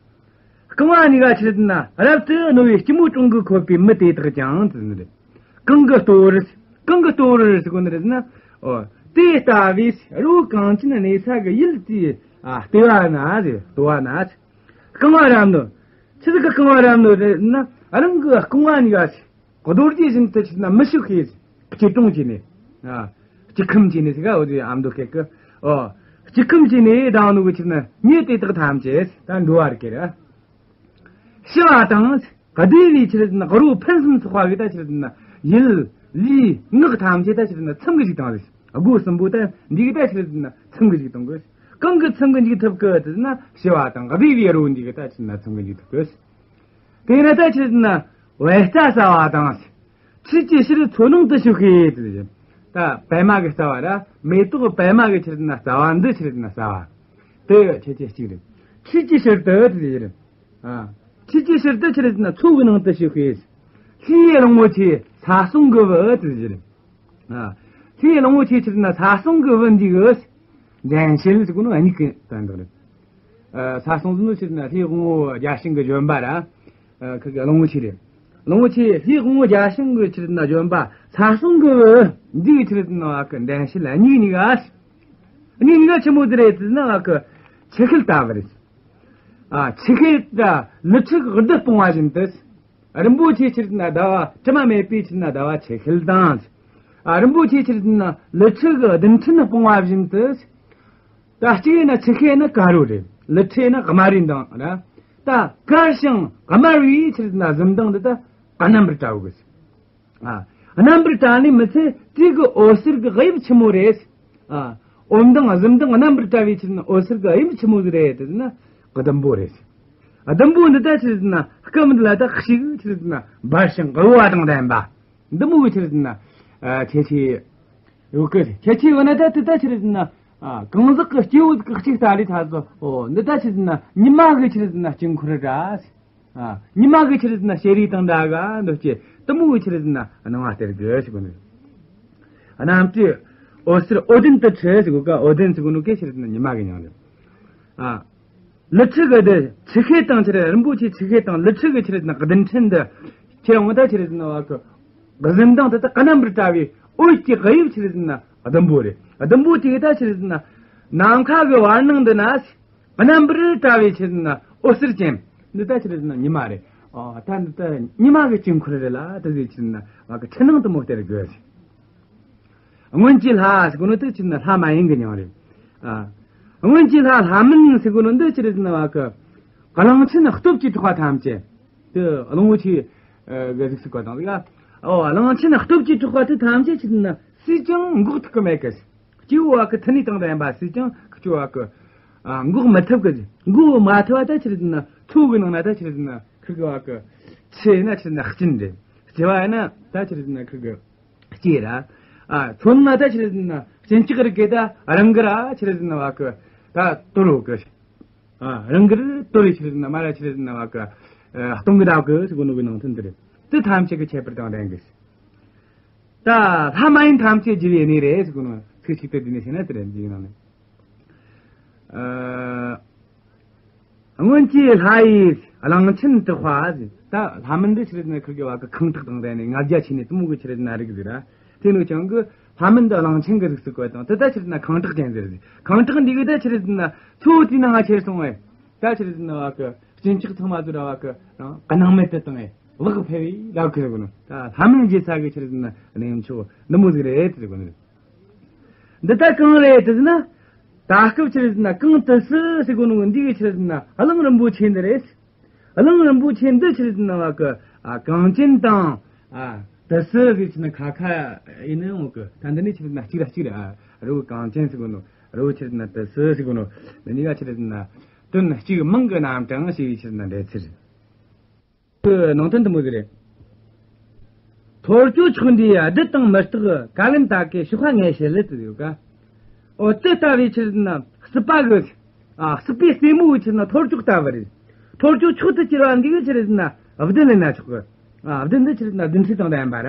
རྐང་བ་གཉིས་ཀ་ཆི་རེད་ན་རབ་ཏུ་གནོད་པའི་སྐྱིལ་མོ་ཀྲུང་གིས་ཁོལ་པའི་མི་དེ་དག་ཀྱང་ཟེར་ནི་རེད། གང་གི་ལྟོ་བར། གང་གི་ལྟོ་བར་ཟེར་གོ་ནི་རེད་ན། ཨོ། དེ་ལྟ་བུའི་རི་བོ་གངས་ཅན་གནས་ས་གི་ཡུལ་དེའི། ཨ། ལྟེ་བ་ན་ཟེར། ལྟོ་བ་ན་ཟེར། རྐང་བ་རབ་གནོད། ཆི་ཟིག་གི་རྐང་བ་རབ་གནོད་རེད་ན། རང་གི་རྐང་བ་གཉིས་ཀ་ཟེར། རྡོ་རྗེ་བཞིན་དུ་ཆི་རེད་ན་མི་ཤིགས་ཤིག་སྐྱིལ་ཀྲུང་བྱས་ནས། ཨ། སྐྱིལ་ཁམས་བྱས་ནས་ཟེར་ག་འོ་དེ་ཨ་མདོ་སྐད་ཀྱི། ཨོ། སྐྱིལ་ཁམས་བྱས་ནས་བསྡད་ནོ་གི་ཆི་རེད་ན་མྱི་དེ་དག་ཐམས་ཅད་ད་འགྲོ་བ་རིགས་ཀྱི་ར། ཤི་བ་དང་། བདེ་བའི་ཆི་རེད་ན་རོ་ཕུན་སུམ་ཚོགས་པ་གི་ད་ཆི་རེད་ན་ཡིད་ལུས་ངག་ཐམས་ཅད་ད་ཆི་རེད་ན་ཚིམ་གི་ཞིག་བཏང་རེད། སྒོ་གསུམ་པོ་ད་འདི་གི་ད་ཆི་རེད་ན་ཚིམ་གི་ཞིག་བཏང་དགོས། གང་གི་ཚིམ་གི་འཇུག་ཐུབ་གི་ཟེར་ན་ཤི་བ་དང་བདེ་བའི་རོ་འདི་གི་ད་ཆི་རེད་ན་ཚིམ་གི་འཇུག་ཐུབ་གི། དེ་ན་ད་ཆི་རེད་ན་བས་རྩྭ་ཟ་བ་དང་། ཆུ་སྐྱེས་ཕྱིར་མཚོ་ནང་དུ་ཞུགས་ཤིག་ཟེར། ད་པད་མ་གི་རྩ་བ་ར་མེ་ཏོག་པད་མ་གི་ཆི་རེད་ན་རྩ་བ་འདི་ཆི་རེད་ན་ཟ་བ། དེ་ཆུ་སྐྱེས་གཅིག་རེད། ཆུ་སྐྱེས་ཕྱིར་དུ་ཟེར། ཨ། ཆུ་སྐྱེས་ཕྱིར་དུ་ཆི་རེད་ན་མཚོ་གི་ནང་དུ་ཞུགས་ཤིག། ལྷའི་གླང་པོ་ཆེ་ས་སྲུང་གི་བུ་ཟེར། ཨ། ལྷའི་གླང་པོ་ཆེ་ཆི་རེད་ན་ས་སྲུང་གི་བུ་འདི་གི་འགྲན་བྱེད་ཟེར་གོ་ནོ་གཉིས་ཀྱི་དོན་དག་རེད། ཨ། ས་སྲུང་ཟེར་ནོ་ཆི་རེད་ན་ལྷའི་དབང་པོ་བརྒྱ་བྱིན་གྱི་བཞོན་པ་ར། ཁི་གི་གླང་པོ་ཆེ་རེད། གླང་པོ་ཆེ་ལྷའི་དབང་པོ་བརྒྱ་བྱིན་གྱི་ཆི་རེད་ཟེར་ན་ལྗོན་པ་ཚ་གསུང་གི་འདིའི་ཆི་རེད་ཟེར་ན་བ་གི་འགྲན་བྱེད་ལ་གཉིས་གཉིས་ག་གཉིས་གཉིས་ག་ཆི་མོ་ཟིག་རེད་ཟེར་ན་བ་གི་ཆུ་ཤེལ་ལྟ་བུ་རེད། ཨ། ཆུ་ཤེལ་ད་ལི་ཁྲི་གི་རྡུལ་སྤུངས་པ་བཞིན་དུ། རིན་པོ་ཆེ་ཆི་རེད་ཟེར་ན་ཟླ་བ་དྲི་མ་མེད་པའི་ཆི་རེད་ཟེར་ན་ཟླ་བ་ཆུ་ཤེལ་དང་། ཨ། རིན་པོ་ཆེ་ཆི་རེད་ཟེར་ན་ལི་ཁྲི་གི་རྡུལ་ཕྲན་སྤུངས་པ་བཞིན་དུ། ད་གཅིག་ཡིན་ན་ཆུ་ཤེལ་ནི་དཀར་རོ་རེད། ལི་ཁྲི་ནི་དམར་རོ་དང་ར། ད་དཀར་ཞིང་དམར་བའི་ཆི་རེད་ཟེར་ན་གཟི་མདངས་འདི་ད་རྣམ་པར་བཀྲ་བོ་གི། ཨ། རྣམ་པར་བཀྲ་ནི་མི་ཚད་དེ་གི་འོད་ཟེར་གི་དབྱིབས་ཆི་མོ་རེད། ཨ། འོད་མདངས་གཟི་མདངས་རྣམ་པར་བཀྲ་བའི་ཆི་རེད་ཟེར་ན་འོད་ཟེར་གི་དབྱིབས་ཆི་མོ་ཟིག་རེད་ཟེར་ན་ཟླུམ་པོ་རེད། ཟླུམ་པོ་འདི་ད་ཆི་རེད་ཟེར་ན་སྐུ་མི་འདི་ལ་ད་ཤིག་ཆི་རེད་ཟེར་ན་འབར་ཞིང་གཡོ་བ་དང་ལྡན་པ། འདི་མོ་གི་ཆི་རེད་ཟེར་ན། ཨ། ཁྱད་ཆོས་ཡོད་གི། ཁྱད་ཆོས་ཡོད་ན་ད་དེ་ད་ཆི་རེད་ཟེར་ན། ཨ། གང་ཟག་གི་སྐྱེ་བོ་གི་གཅིག་ལྟ་རེ་ཐ་ཚོ། འོ། འདི་ད་ཆི་རེད་ཟེར་ན་ཉི་མ་གི་ཆི་རེད་ཟེར་ན་དཀྱིལ་འཁོར་ར། ཨ། ཉི་མ་གི་ཆི་རེད་ཟེར་ན་ཞལ་རས་དང་འདྲ་ག་འདུག་ཅེས་དེ་མོ་གི་ཆི་རེད་ཟེར་ན་སྣང་བ་སྟེར་དགོས་ཟེར་གོ་ནི། རྣམ་བཀྲའི་འོད་ཟེར་འོད་ལྡན་དུ་འཁྲི་ཟེར་གོ་ག་འོད་ལྡན་ཟེར་གོ་ནོ་གེ་ཆི་རེད་ཟེར་ན་ཉི་མ་གི་མྱིང་རེད། ཨ། ལི་ཁྲི་གི་འདི་ཆུ་ཤེལ་དང་ཆི་རེད། རིན་པོ་ཆེ་ཆུ་ཤེལ་དང་ལི་ཁྲི་གི་ཆི་རེད་ཟེར་ན་རྡུལ་ཕྲན་འདི་ཁྱེད་འོང་ད་ཆི་རེད་ཟེར་ན་བ་གི་གཟི་མདངས་དེ་དག་རྣམ་པར་བཀྲ་བའི་འོད་ཀྱི་དབྱིབས་ཆི་རེད་ཟེར་ན་ཟླུམ་པོ་རེད། ཟླུམ་པོ་དེ་ད་ཆི་རེད་ཟེར་ན་ནམ་མཁའ་གི་བར་སྣང་འདི་ན། རྣམ་པར་བཀྲ་བའི་ཆི་རེད་ཟེར་ན་འོད་ཟེར་ཅན། འདི་ད་ཆི་རེད་ཟེར་ན་ཉི་མ་རེད། ཨོ། ད་འདི་ད་ཉི་མ་གི་དཀྱིལ་འཁོར་རེད་ལ། དེ་ཟིག་ཆི་རེད་ཟེར་ན་བ་གི་འཁྲུལ་སྣང་དེ་མོ་སྟེར་དགོས་ཟེར། སྔོན་གྱི་ལྷ་ཟེར་གོ་ནོ་དེ་ཆི་རེད་ཟེར་ན་ལྷ་མ་ཡིན་གི་མྱིང་རེད། ཨ། སྔོན་གྱི་ལྷ་ལྷ་མིན་ཟེར་གོ་ནོ་འདི་ཆི་རེད་ཟེར་ན་བ་གི་གླང་ཆེན་སྟོབས་ཀྱིས་གྲགས་པ་ཐམས་ཅད། དེ་གླང་པོ་ཆེ་གི་གཟུགས་སུ་བཀོད་དང་ཟིག་ཨོ། གླང་ཆེན་སྟོབས་ཀྱིས་གྲགས་པ་དེ་ཐམས་ཅད་ཆི་རེད་ཟེར་ན་སུས་ཀྱང་འགོག་ཐུབ་གི་མེད་གི། སྐྱེ་བོ་བ་གི་མཐུ་ནུས་དང་ལྡན་པ་སུས་ཀྱང་སྐྱེ་བོ་བ་གི། ཨ། འགོག་མི་ཐུབ་གི། འགོག་མ་ཐུབ་པ་ད་ཆི་རེད་ཟེར་ན་མཚོ་གི་ནང་ན་ད་ཆི་རེད་ཟེར་ན་ཁིར་གི་བ་གི་ཆུ་ཡིན་ན་ཆི་རེད་ཟེར་ན་གཅིན་རེད། ལྕི་བ་ཡིན་ན་ད་ཆི་རེད་ཟེར་ན་ཁིར་གི་ལྕེ་ར། ཨ། མཚོ་ནང་ན་ད་ཆི་རེད་ཟེར་ན་གཅིན་ལྕགས་རིགས་གི་ད་རང་གི་ར་ཆི་རེད་ཟེར་ན་བ་གི་ད་དོར་བོ་གི། ཨ། རང་གི་ར་དོར་རེ་ཆི་རེད་ཟེར་ན་མ་ར་ཆི་རེད་ཟེར་ན་བ་གི། ཨ། སྟོང་གི་ཟླ་གི་ཟེར་གོ་ནོ་གི་ནང་དོན་འདི་རེད། དེ་ཐམས་ཅད་གི་ཁྱད་པར་དང་ལྡན་གི། ད་ལྷ་མ་ཡིན་ཐམས་ཅད་བསྒྱུར་བའི་གནས་རེད་ཟེར་གོ་ནོ། ཚིག་གཅིག་ཏུ་བསྡུས་ནས་བཤད་ན་དེ་རེད། འདིའི་ནང་ནས། ཨ། སྔོན་གྱི་ལྷ་ཡིས་གླང་ཆེན་དུ་དཔའ་ཟེར། ད་ལྷ་མིན་འདི་ཆི་རེད་ཟེར་ན་ཁིར་གི་བ་གི་ཁེངས་དྲེགས་དང་ལྡན་ནས་ང་རྒྱལ་ཆེ་ནས་དེ་མོ་གི་ཆི་རེད་ཟེར་ན་རིགས་ཟིག་ར། དེ་ནོ་ཅང་གི་ལྷ་མིན་འདི་གླང་ཆེན་གི་གཟུགས་སུ་བཀོད་དང་དེ་ད་ཆི་རེད་ཟེར་ན་ཁེངས་དྲེགས་ཅན་ཟེར་ཟིག་ཁེངས་དྲེགས་འདི་གི་ད་ཆི་རེད་ཟེར་ན་མཚོ་དེའི་ནང་ང་ཁྱེར་སོང་བས། ད་ཆི་རེད་ཟེར་ན་བ་གི་གཅིན་ལྕགས་ཚང་མ་ཟུར་བ་གི་རང་སྣང་མེད་དུ་བཏང་བས་བག་ཕེབས་བས་ལབ་གི་ཟེར་གོ་ནོ། ད་ལྷ་མིན་བརྗེད་ས་གི་ཆི་རེད་ཟེར་ན་གནས་མཆོག་འདི་མོ་ཟིག་རེད་ཟེར་གོ་ནོ། འདི་ད་གང་རེད་ཟེར་ན། ད་སྐབས་ཆི་རེད་ཟེར་ན་གང་དུ་སུ་ཟེར་གོ་ནོ་འདི་གི་ཆི་རེད་ཟེར་ན་གླང་རིན་པོ་ཆེ་འདི་རེད། གླང་རིན་པོ་ཆེ་འདི་ཆི་རེད་ཟེར་ན་བ་གི། ཨ། གངས་ཅན་དང་། ཨ། དུ་སུ་ཟེར་ཆི་ན་ཁ་ཁ་ཡིན་ནི་འོང་གི། ད་འདི་ནི་ཆི་རེད་ཟེར་ན་གཅིག་ར་གཅིག་ར། ཨ། རི་བོ་གངས་ཅན་ཟེར་གོ་ནོ། རི་བོ་ཆི་རེད་ཟེར་ན་དུ་སུ་ཟེར་གོ་ནོ། འདི་གཉིས་ཀ་ཆི་རེད་ཟེར་ན་དོན་གཅིག་མིང་གི་རྣམ་གྲངས་ཞེས་པའི་ཆི་རེད་ཟེར་ན་འགྲེལ་ཚུལ། གི་ནང་དོན་དེ་མོ་ཟིག་རེད། ཐོར་ཅོག་མཆོག་འདིའི་རྡུལ་དང་མི་རྟག་ཀ་ལན་ད་ཀའི་གཤོག་པ་ངས་བྱེད་ལེ་ཟེར་ཡོད་ཀ། འོ། དེ་ལྟ་བུའི་ཆི་རེད་ཟེར་ན་སྲིད་པ་གི། ཨ། སྲིད་པའི་རྩེ་མོ་གི་ཆི་རེད་ཟེར་ན་ཐོར་ཅོག་ལྟ་བུ་རེད། ཐོར་ཅོག་མཆོག་ཏུ་གྱུར་པ་འདི་གི་ཆི་རེད་ཟེར་ན་རྡུལ་ལེན་ན་ཆོག་གི། ཨ། རྡུལ་འདི་ཆི་རེད་ཟེར་ན་རྡུལ་ཕྲན་དང་ལྡན་པ་ར།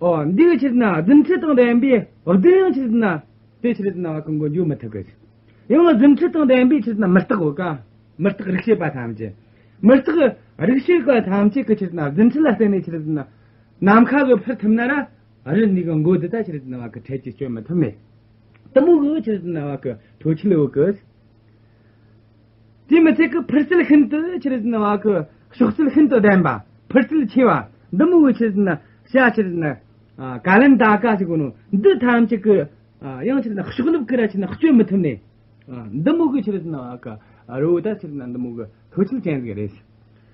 ཨོ། འདི་གི་ཆི་རེད་ཟེར་ན་རྡུལ་ཕྲན་དང་ལྡན་པའི་རྡུལ་ཡང་ཆི་རེད་ཟེར་ན་དེ་ཆི་རེད་ཟེར་ན་བ་གི་མགོ་འཇུག་མི་ཐུབ་གི། ཡང་རྡུལ་ཕྲན་དང་ལྡན་པའི་ཆི་རེད་ཟེར་ན་མི་རྟག་གོ་ཀ། མི་རྟག་རིག་བྱེད་པ་ཐམས་ཅད། མི་རྟག་རིག་བྱེད་པ་ཐམས་ཅད་གི་ཆི་རེད་ཟེར་ན་རྡུལ་ཕྲན་ལ་བརྟེན་ནས་ཆི་རེད་ཟེར་ན་ནམ་མཁའ་གི་འཕུར་ཐུབ་ན་ར། རི་འདི་གི་མགོ་འདི་ད་ཆི་རེད་ཟེར་ན་བ་གི་འཕྲལ་གྱིས་གཅོད་མི་ཐུབ་མེད། དེ་མོ་གི་ཆི་རེད་ཟེར་ན་བ་གི་མཐོ་ཁྱད་ཡོད་གི། དེ་མི་ཚད་ཀི་འཕུར་རྩལ་ཤིན་ཏུ་ཆི་རེད་ཟེར་ན་བ་ཀི་གཤོག་རྩལ་ཤིན་ཏུ་ལྡན་པ། འཕུར་རྩལ་ཆེ་བ། འདི་མོ་གི་ཆི་རེད་ཟེར་ན་བྱ་ཆི་རེད་ཟེར་ན། ཨ། ཀ་ལན་ད་ཀ་ཟེར་གོ་ནོ། འདི་ཐམས་ཅད་ཀི། ཨ། ཡང་ཆི་རེད་ཟེར་ན་གཤོག་རླབས་ཀི་ར་ཆི་རེད་ཟེར་ན་གཅོད་མི་ཐུབ་ནས། ཨ། འདི་མོ་གི་ཆི་རེད་ཟེར་ན་བ་ཀི་རི་བོ་ད་ཆི་རེད་ཟེར་ན་འདི་མོ་གི་མཐོ་ཁྱད་ཅན་ཟིག་རེད།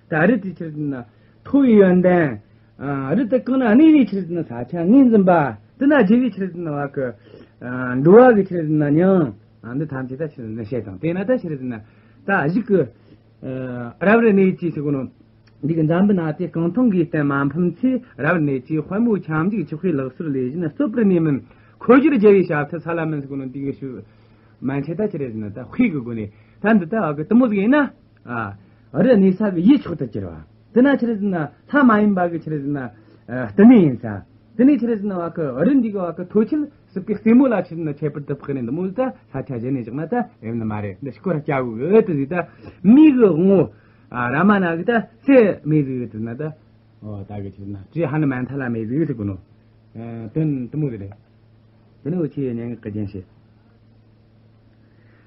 ད་རི་དེ་ཆི་རེད་ཟེར་ན་མཐོ་བའི་ཡོན་ཏན། ཨ། རི་དེ་གང་ན་གནས་པའི་ཆི་རེད་ཟེར་ན་ས་ཆ་ངོས་འཛིན་པ། དེ་ན་རྒྱལ་བའི་ཆི་རེད་ཟེར་ན་བ་ཀི། ཨ། འགྲོ་བ་གི་ཆི་རེད་ཟེར་ན་མྱིང་། ཨ། འདི་ཐམས་ཅད་ད་ཆི་རེད་ཟེར་ན་བཤད་དང་། དེས་ན་ད་ཆི་རེད་ཟེར་ན་ད་གཞུག་གི། ཨ། རབ་གནས་ཀྱི་ཟེར་གོ་ནོ། འདི་གི་འཛམ་བུ་ནང་དེ་རྐང་འཐུང་གིས་གཏན་མ་ཕམ་ཚེ། རབ་གནས་ཀྱི་དཔལ་མོ་ཁྱབ་འཇུག་ཆོག་ཤེས་ལག་སོར་ལས་བཞིན་རྩོད་པར་ནུས་མིན། འཁོར་སྦྱོར་རྒྱལ་བའི་ཞབས་མཐིལ་ས་ལ་མིན་ཟེར་གོ་ནོ། འདི་གི་ཞུ་མན་ཆད་ད་ཆི་རེད་ཟེར་ན་ད་དཔེ་གི་སྒོ་ནས་ད་འདི་ལྟ་བ་གི་དེ་མོ་ཟིག་ཡིན་ན། ཨ། རི་གནས་ས་གི་ཡུལ་མཆོག་ཏུ་གྱུར་བ། དེ་ན་ཆི་རེད་ཟེར་ན་ལྷ་མ་ཡིན་པ་གི་ཆི་རེད་ཟེར་ན། ཨ། བསྟི་གནས་ཡིན་ས། དེ་ནས་ཆི་རེད་ཟེར་ན་བ་ཀི་རི་འདི་གི་བ་ཀི་མཐོ་ཁྱད་སྲིད་པའི་རྩེ་མོ་ལ་ཆི་རེད་ཟེར་ན་ཁྱད་པར་དུ་འཕགས་ནས། འདི་མོ་ད་ས་ཆ་གཞན་ནས་བཞག་ན་ད་ཡིན་ནི་མ་རེད། འདི་ཤི་ཁོ་ར་སྐྱ་བོ་གི་དེ་ཟིག་ད་མི་གི་དབང་པོ། ཨ་རཱ་མ་ན་གི་ད་སྲས་མེད་ཟིག་ཟེར་ན་ད། ཨོ་ད་གི་ཆི་ཟེར་ན་སྤྲེའུ་ཧ་ནུ་མན་ཐ་ལ་མེད་ཟིག་ཟེར་གོ་ནོ། ཨ་དོན་དེ་མོ་ཟིག་རེད། དེ་ནི་འུ་ཆོས་སྙན་ངག་གི་རྒྱན་བཤད།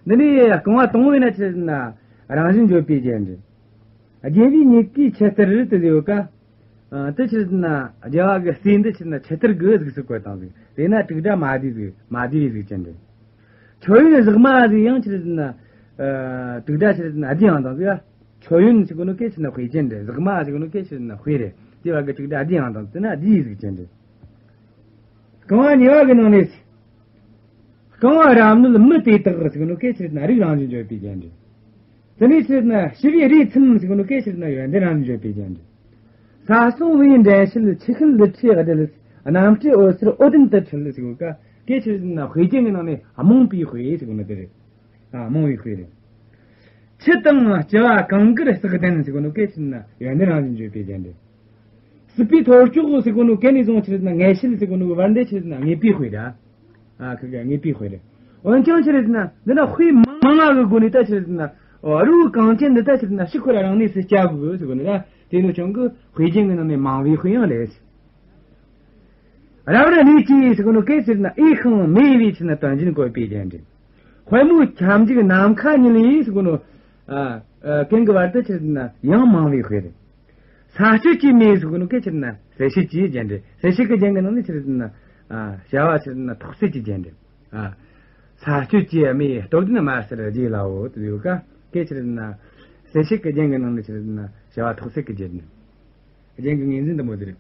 འདི་ནི་རྐང་བ་དང་པོ་ཡིན་ན་ཆི་ཟེར་ན་རང་བཞིན་བརྗོད་པའི་རྒྱན་རེད། རྒྱལ་བའི་མྱུ་གུའི་ཆུ་གཏེར་དུ་ཡོད་ཀ། ཨ་དེ་ཆི་ཟེར་ན་རྒྱལ་བ་གི་སྲས་འདི་ཆི་ཟེར་ན་ཆུ་གཏེར་གི་གཟུགས་སུ་བཀོད་བཏང་ཟིག། དེས་ན་དྲུག་སྒྲ་མ་བསྡུས་ཟིག། མ་བསྡུས་པའི་གཟུགས་ཅན་རེད། མཆོད་ཡོན་ཟེགས་མ་ཟིག་ཡང་ཆི་ཟེར་ན། ཨ་དྲུག་སྒྲ་ཆི་ཟེར་ན་བསྡུས་ཡང་བཏང་ཟིག། མཆོད་ཡོན་ཟེར་གོ་ནོ་སྐད་ཆི་ཟེར་ན་དཔེ་ཅན་རེད། ཟེགས་མ་ཟེར་གོ་ནོ་སྐད་ཆི་ཟེར་ན་དཔེ་རེད། དེ་བ་གི་དྲུག་སྒྲ་བསྡུས་ཡང་བཏང་ཟིག། དེས་ན་བསྡུས་པའི་གཟུགས་ཅན་རེད། རྐང་བ་གཉིས་པ་གི་ནང་ནས། རྐང་བ་རབ་གནོད་མི་དེ་དག་ཟེར་གོ་ནོ་སྐད་ཆི་ཟེར་ན་རིགས་རང་བཞིན་བརྗོད་པའི་རྒྱན་རེད། དེ་ནས་ཆི་ཟེར་ན་ཞི་བའི་རས་ཚིམ་ཟེར་གོ་ནོ་སྐད་ཆི་ཟེར་ན་ཡོན་ཏན་རང་བཞིན་བརྗོད་པའི་རྒྱན་རེད། ས་སྲུང་བུའི་འགྲན་བྱེད་ཆུ་ཤེལ་ལི་ཁྲིའི་རྡུལ། རྣམ་སྤྲོས་འོད་ཟེར་འོད་ལྡན་དུ་འཁྲིལ་ཟེར་གོ་ཀ། སྐད་ཆི་ཟེར་ན་དཔེ་རྒྱན་གི་ནང་ནས་རྨོངས་པའི་དཔེ་ཟེར་གོ་ནོ་དེ་རེད། ཨ་རྨོངས་པའི་དཔེ་རེད། ཆུ་དང་ལྕི་བ་གང་དགར་བསྲེགས་ལྡན་ཟེར་གོ་ནོ་སྐད་ཆི་ཟེར་ན་ཡོན་ཏན་རང་བཞིན་བརྗོད་པའི་རྒྱན་རེད། སྲིད་པའི་ཐོར་ཅོག་ཟེར་གོ་ནོ་གན་ནས་བཟུང་ཆི་ཟེར་ན་ངད་ཤེལ་ཟེར་གོ་ནོ་བར་འདི་ཆི་ཟེར་ན་ངེས་པའི་དཔེ་རེད། ཨ་ཁི་ག་ངེས་པའི་དཔེ་རེད། འོན་ཀྱང་ཆི་ཟེར་ན་འདི་ན་དཔེ་མང་ང་གི་སྒོ་ནས་ད་ཆི་ཟེར་ན་རི་བོ་གངས་ཅན་འདི་ད་ཆི་ཟེར་ན་ཕྱིར་འཁོར་རང་གནས་སུ་བསྐྱལ་དགོས་ཟེར་གོ་ནོ་ད། དེ་ནི་ཁྱོད་ཀྱི་དཔེ་རྒྱན་གྱི་ནང་ནས་མང་བའི་དཔེ་ཡང་རེད། རབ་རི་གནས་ཀྱི་ཟེར་གོ་ནོ་སྐད་ཆི་ཟེར་ན་འོས་ཤིང་མེད་པའི་ཆི་ཟེར་ན་དོན་གཞན་བཀོད་པའི་རྒྱན་རེད། དཔལ་མོ་ཁྱབ་འཇུག་ནམ་མཁའ་ཉིད་ལས་ཟེར་གོ་ནོ། ཨ་ཨ་གན་གི་བར་དུ་ཆི་ཟེར་ན་ཡང་མང་བའི་དཔེ་རེད། ས་སྤྱོད་ཀྱི་མེ་ཟེར་གོ་ནོ་སྐད་ཆི་ཟེར་ན་གསལ་བྱེད་ཀྱི་རྒྱན་རེད། གསལ་བྱེད་ཀྱི་རྒྱན་གྱི་ནང་ནས་ཆི་ཟེར་ན་ཨ་བྱ་བ་ཆི་ཟེར་ན་ཐོག་གསལ་གྱི་རྒྱན་རེད། ཨ་ས་སྤྱོད་ཀྱི་མེ་སྟོབས་ལྡན་དམར་སེར་རྗེས་ལའོ་དེ་ཡོད་ཀ། སྐད་ཆི་ཟེར་ན་གསལ་བྱེད་ཀྱི་རྒྱན་གྱི་ནང་ནས་ཆི་ཟེར་ན་བྱ་བ་ཐོག་གསལ་གྱི་རྒྱན་རེད། རྒྱན་གྱི་ངོས་འཛིན་དུ་མོ་ཟེར།